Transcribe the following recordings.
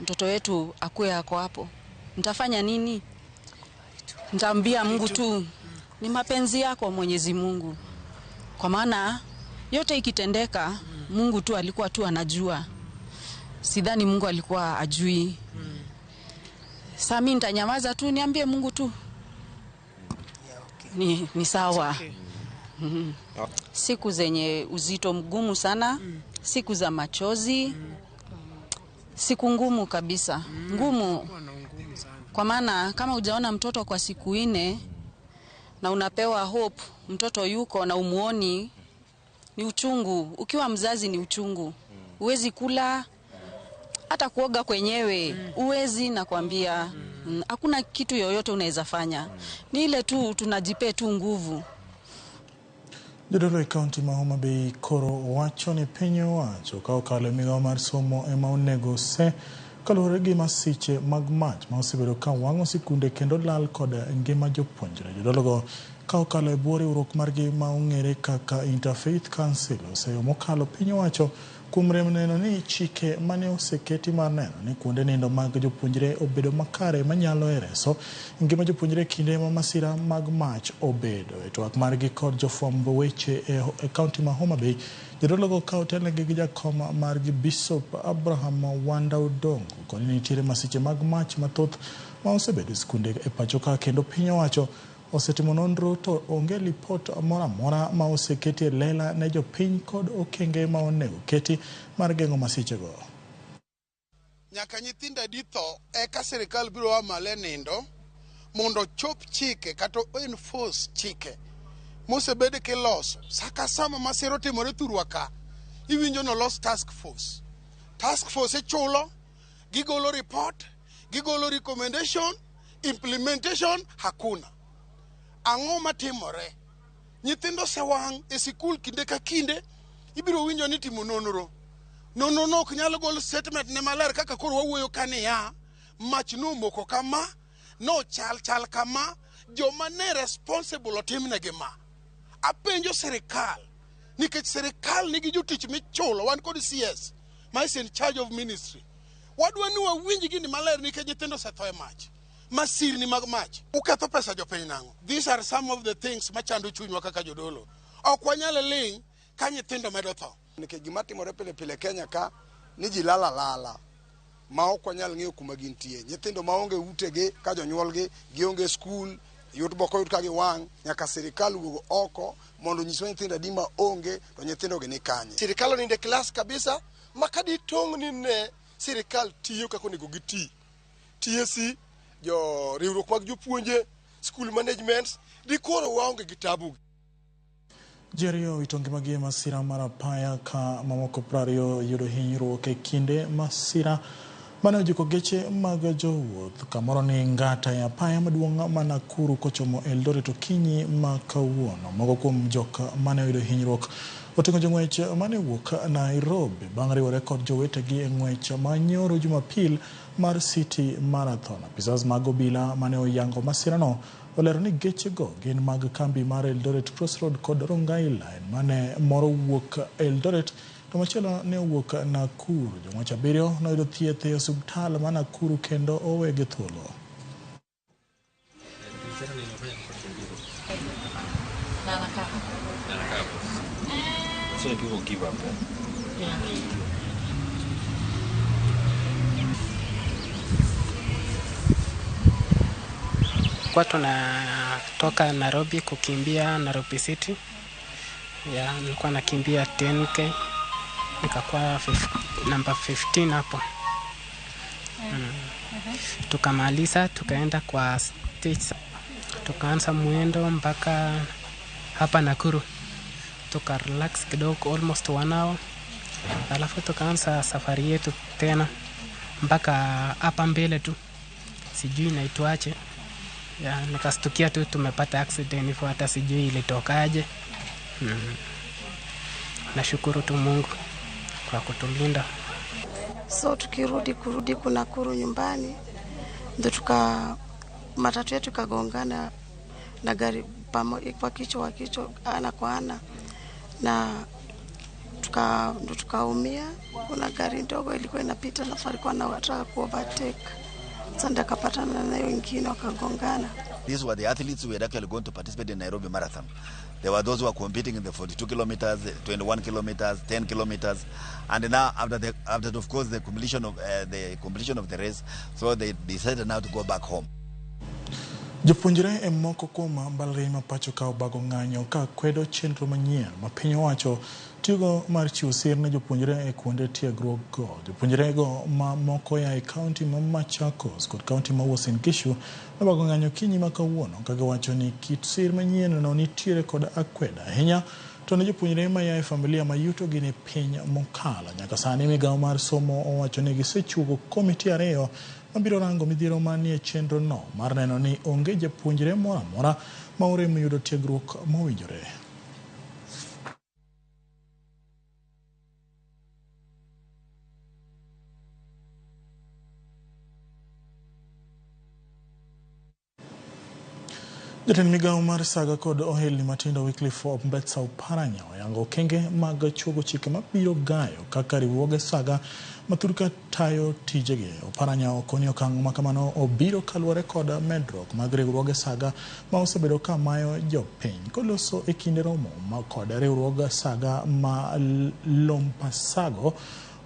mtoto wetu akuwe ako hapo. Nitafanya nini? Nitaambia Mungu tu ni mapenzi yako Mwenyezi Mungu, kwa maana yote ikitendeka Mungu tu alikuwa tu anajua. Sidhani Mungu alikuwa ajui. Sasa mimi nitanyamaza tu, niambie Mungu tu ni sawa. Siku zenye uzito mgumu sana, siku za machozi, siku ngumu kabisa, ngumu. Kwa maana kama hujaona mtoto kwa siku 4 na unapewa hope mtoto yuko na umuoni, ni uchungu. Ukiwa mzazi ni uchungu. Huwezi kula, hata kuoga kwenyewe huwezi, nakwambia. Hakuna kitu yoyote unaweza fanya. Ni ile tu tunajipea tu nguvu. Jodolo e kaunti ma Homa Bay koro wacho ni piny owacho ka okalo e migao mar somo ema onego se kaluwore gi masiche mag mach ma osebedo ka wang'o sikunde kendo lal kod ngima jopuonjre. Jodologo ka okalo e bwo riwruok margi ma ong'ere kaka Interfaith Council oseyo mokalo piny owacho kuom rem neno ni chike mane oseketi mar neno ni kuonde nindo mag jopuonjre obedo makare manyalo e reso ngima jopuonjre kinde ma masira mag mach obedo. E twak margi kod jofwamb weche e kaunti ma Homa Bay, jodologo ka otelnegi gi jakom margi Bishop Abraham Wanda Odongo koni nitiere masiche mag mach mathoth ma osebedo e skunde e pacho ka kendo piny owacho osetimo nonro to onge lipot moro amora ma oseketi e lela ne jopiny kod okenge ma onego keti mar geng'o masichego. Nyaka nyithindo adi tho eka sirikal biro a malo e nindo mondo ochop chike kata enforce chike mosebed kiloso. Saka sama masira otimore thurwa ka, iwinjo nolos task force. Task force ichulo, gigolo report, gigolo recommendation, implementation hakuna. Ang'o matimore? Nyithindo osewang' e sikul kinde ka kinde, ibiro winjo ni timo nonro. Nonro no ok nyal gol statement ne maler kaka koro wawuoyo ka niya, mach nomoko kama, nochal chal kama, joma ne responsible otimnegi ma. Apenjo sirikal, nikech sirikal nigi jotich michulo, wan kod CS, ma is in charge of ministry. Wadwa ni wawinj gini maler nikech nyithindo osetho e mach. Masirni mag mach. Uketho pesa jopiny nang'o? These are some of the things machando chunywa kaka jodolo. Ok wanyal ling' ka nyithindo medo tho. Nikech gima timore pile pile Kenya ka ni ji lala lala ma ok wanyal ng'eyo kuma gintie. Nyithindo maonge utegi ka jonyuolgi gionge skul, yud boko yud ka giwang', nyaka sirikal wuog oko mondo onyiswa nyithindo adi ma onge to nyithindo gi ni kanye. Sirikal onindo e klas kabisa ma ka ditong' ni ne sirikal tiyo kaka onego giti. TSC, jo riwruok mag jopuonje, school management, dikoro waonge gi tabu. Ji ariyo owito ngimagi e masira mar apaya ka mamoko 20 yudo hinyruok e kinde masira mane ojuko geche mag jowuoth kamoro ni Ngata e apaya maduong' ma Nakuru kochomo Eldoret okinyi ma kawuono. Moko kuom jok mane oyudo hinyruok oting'o jong'wech mane wuok Nairobi bang' riwore kod jowetegi e ng'wech ma nyoro Jumapil mar City Marathon. Apisas mag obila mane oyango masirano olero ni gechego gin mag kambi mar Eldoret Crossroad kod Rongai Line mane moro wuok Eldoret to machielo ne owuok Nakuru. Jong'wech 7 noyudo thieth e osiptal ma Nakuru kendo owegi thuolo. So people give up. Yeah. Kwa tunatoka Nairobi kukimbia Nairobi City. Ya, nilikuwa nakimbia 10K. Nikakuwa number 15 hapo. Tukamaliza, tukaenda kwa stage. Tukaanza mwendo mpaka hapa Nakuru. Tuka relax kidogo almost 1 hour. Alafu tukaanza safari yetu tena mpaka hapa mbele tu. Sijui inaitwaje. Ya, nikastukia tu tumepata accident hivyo hata sijui ilitokaje. Nashukuru tu Mungu kwa kutulinda. So tukirudi kurudi Nakuru nyumbani ndio tuka matatu yetu kagongana na gari pamoja kwa kichwa ana kwa ana, na Ndo tukaumia. Kuna gari ndogo ilikuwa inapita, alafu alikuwa anataka ku overtake. Sasa ndo akapatana na hiyo ingine wakagongana. These were the athletes who had actually gone to participate in Nairobi Marathon. There were those who were competing in the 42 kilometers, 21 kilometers, 10 kilometers, and now after of course the completion of the race, so they decided now to go back home. Jopuonjre e moko kuom mbalariany ma pacho ka obago ng'anyo ka kwedo chenro manyien ma piny owacho tiyogo mar chiwo sir ne jopuonjre e kuonde tiegruok go. Jopuonjre go ma moko ya e kaunti ma Machakos kod kaunti ma Uasin Gishu nobago ng'anyo kinyi ma kawuono ka giwacho ni kit sir manyien no nitiere kod akweda ahinya to ne jopuonjre ma ya e familia ma yutogi ni piny mokalo. Nyaka sani migawo mar somo owacho ni gisechuogo komiti ariyo mabiro rango midhiero manie chenro no mar neno ni onge japuonjre moro amora ma orem yudo tiegruok mowinjore. Jatend migawo mar saga kod ohelni matindo Wycliffe Ombetsa Oparanya oyango okenge mag chuogo chike mabiro gayo kaka riwruoge saga mathurka tayo tijegi. Oparanya okoni okang' makamano obiro kaluwore kod medruok mag riwruoge saga ma osebedo ka mayo jopiny. Koloso e kinde romo kod riwruog saga ma Lompasago,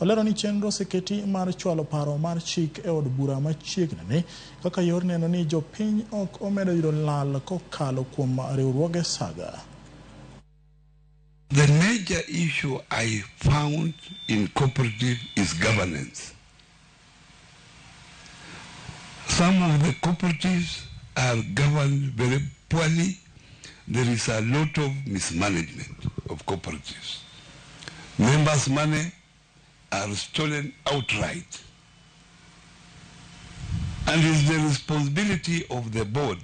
olero ni chenro oseketi mar chwalo paro mar chik e od bura machiegni ni kaka yor neno ni jopiny ok omedo yudo lal kokalo kuom riwruoge saga. The major issue I found in cooperative is governance. Some of the cooperatives are governed very poorly. There is a lot of mismanagement of cooperatives. Members' money are stolen outright. And it's the responsibility of the board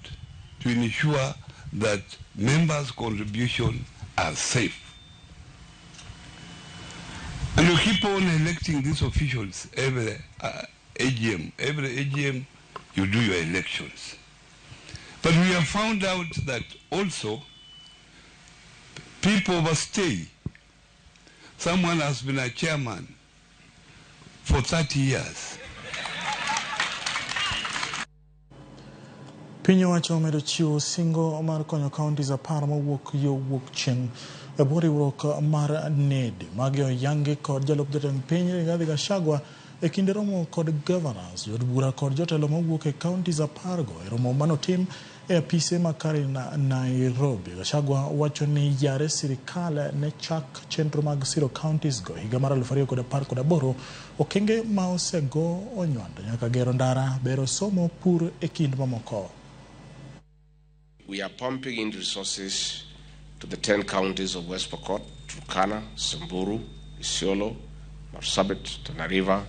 to ensure that members' contribution are safe. And you keep on electing these officials every AGM. Every AGM, you do your elections. But we have found out that also people overstay. Someone has been a chairman for 30 years. Piny owacho omedo chiwo singo mar konyo counties 10 mawuok yo wuok chieng' e bwo riwruok mar NED. Magi oyangi kod jalup jatend piny Rigathi Gachagua e kinde romo kod governors, jood bura kod jotelo mawuok e counties 10 go e romo manotim e apise ma Karen Nairobi. Gachagua wacho ni yare sirikal ne chak chenro mag siro counties go higa mar 2018, okenge ma osego onywando nyaka gero ndara, bero somo, pur e kind mamoko. We are pumping in resources to the 10 counties of West Pokot, Turkana, Samburu, Isiolo, Marsabit, Tana River,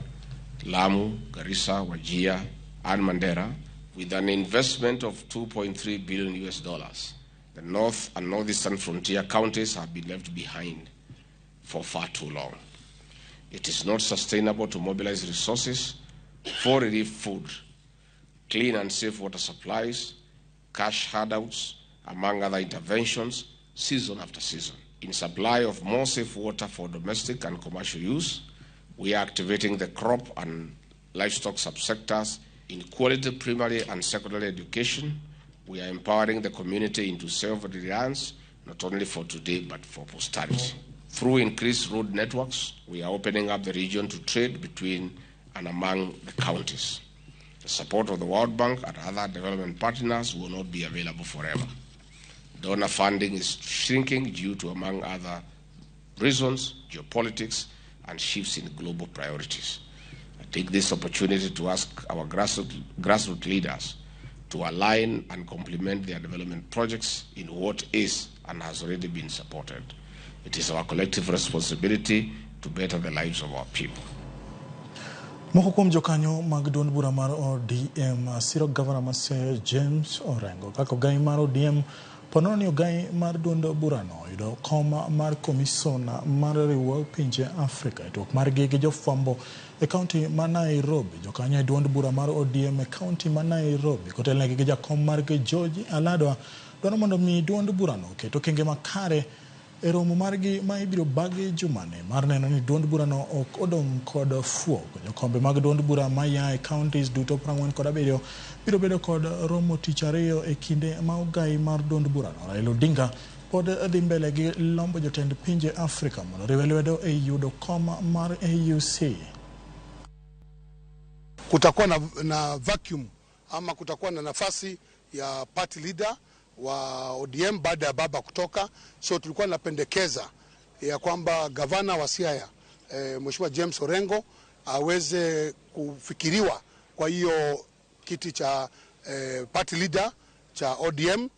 Lamu, Garissa, Wajir, and Mandera with an investment of 2.3 billion US dollars. The north and northeastern frontier counties have been left behind for far too long. It is not sustainable to mobilize resources for relief food, clean and safe water supplies, cash handouts, among other interventions, season after season. In supply of more safe water for domestic and commercial use, we are activating the crop and livestock subsectors in quality primary and secondary education. We are empowering the community into self-reliance, not only for today, but for posterity. Through increased road networks, we are opening up the region to trade between and among the counties. The support of the World Bank and other development partners will not be available forever. Donor funding is shrinking due to, among other reasons, geopolitics and shifts in global priorities. I take this opportunity to ask our grassroots leaders to align and complement their development projects in what is and has already been supported. It is our collective responsibility to better the lives of our people. Moko kuom jokanyo mag duond bura mar ODM siro gavana ma Siaya James Orengo kaka ogai mar ODM ponono ni ogai mar duond burano oyudo kom mar komisona mar riwruog pinje Afrika e twak margi gi jofwambo e kaunti ma Nairobi. Jokanyo e duond bura mar ODM e kaunti ma Nairobi kotelnegi gi jakom margi George Aladwa dwaro mondo mi duond burano oket okenge makare e romo margi ma ibiro bagi jumani mar neno ni duond burano ok odong' kod fuok. Jokombe mag duond bura maya e counties duto 47 biro bedo kod romo tich ariyo e kinde ma ogai mar duond burano Raila Odinga pod dhi mbele gi lombo jotend pinje Afrika mondo riwe lwedo e yudo kom mar AUC. Kutakuwa na vacuum ama kutakuwa na nafasi ya party leader wa ODM baada ya baba kutoka. So tulikuwa napendekeza ya kwamba gavana wa Siaya Mheshimiwa James Orengo aweze kufikiriwa kwa hiyo kiti cha party leader cha ODM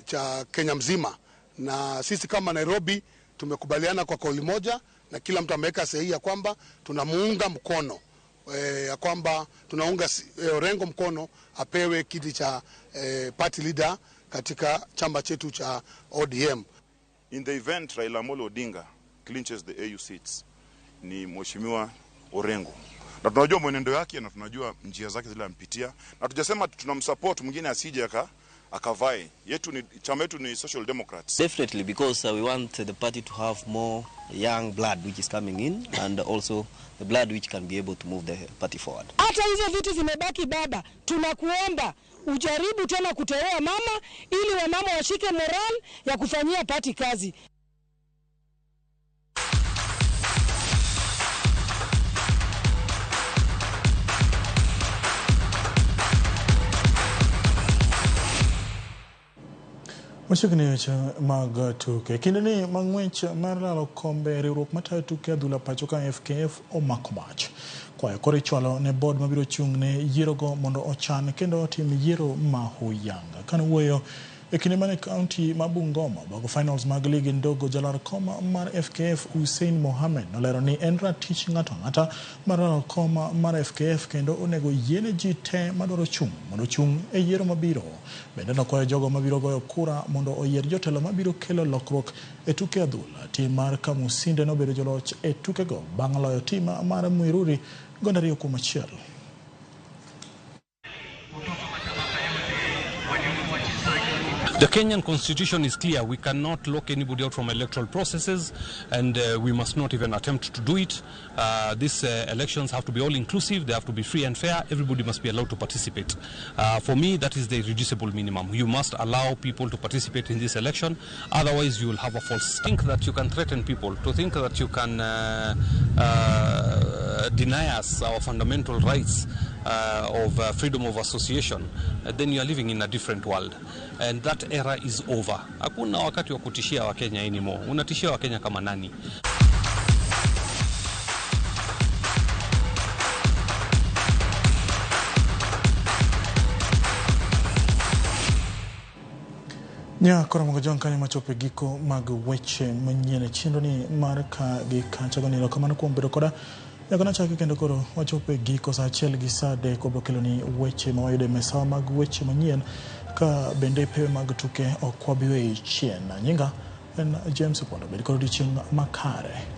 cha Kenya mzima. Na sisi kama Nairobi tumekubaliana kwa kauli moja na kila mtu ameweka sahihi ya kwamba tunamuunga mkono ya kwamba tunaunga Orengo mkono apewe kiti cha party leader katika chama chetu cha ODM. In the event Raila Amolo Odinga clinches the AU seats, ni Mheshimiwa Orengo. Na tunajua mwenendo yake na tunajua njia zake zile ampitia, na tujasema tunamsupport mwingine asije akavae. Yetu ni chama yetu ni Social Democrats. Definitely, because we want the party to have more young blood which is coming in, and also the blood which can be able to move the party forward. Hata hizo viti zimebaki baba, tunakuomba ujaribu tena kuteua mama ili wamama washike moral ya kufanyia party kazi. Machiegni weche mag tuke. Kinde ni mang'wech mar lalo kombe riwruok matayo tuke adhula pacho ka FKF omako mach. Kwayo koro ichwalo ne board mabiro chung' ne yierogo mondo ochan kendo otim yiero ma huyanga. Kane wuoyo e kinde mane kaunti ma Bungoma bago finals mag ligi ndogo, jalar kom mar FKF Hussein Mohamed nolero ni en ratich ng'ato ang'ata mar lalo kom mar FKF kendo onego yiene ji te madwaro chung' mondo ochung' e yiero mabiro. Bende nokwayo jogo mabiro goyo kura mondo oyier jotelo mabiro kelo lokruok e tuke adhula. Tim mar Kamusinde nobedo joloch e tukego bang' loyo tim mar Muiruri gonde 2-1. The Kenyan constitution is clear. We cannot lock anybody out from electoral processes, and we must not even attempt to do it. These elections have to be all-inclusive. They have to be free and fair. Everybody must be allowed to participate. For me, that is the irreducible minimum. You must allow people to participate in this election. Otherwise, you will have a false think that you can threaten people, to think that you can deny us our fundamental rights of freedom of association, then you are living in a different world. And that era is over. Hakuna wakati wa kutishia Wakenya anymore. Unatishia Wakenya kama nani? Nya koro mogo jong kanyo machopo e giko mag weche manyien chenro ni mar ka gi kacha go nilo kamano kuom bedo koda. Nyaka nachaki kendo koro wachopo e giko saa 1 gi saa 3 wabiro kelo ni weche ma wayudo e mesa mag weche manyien ka bende pewe mag tuke ok wabi weyi chien. Nyinga en James Opondo, bed kod odiochieng' makare.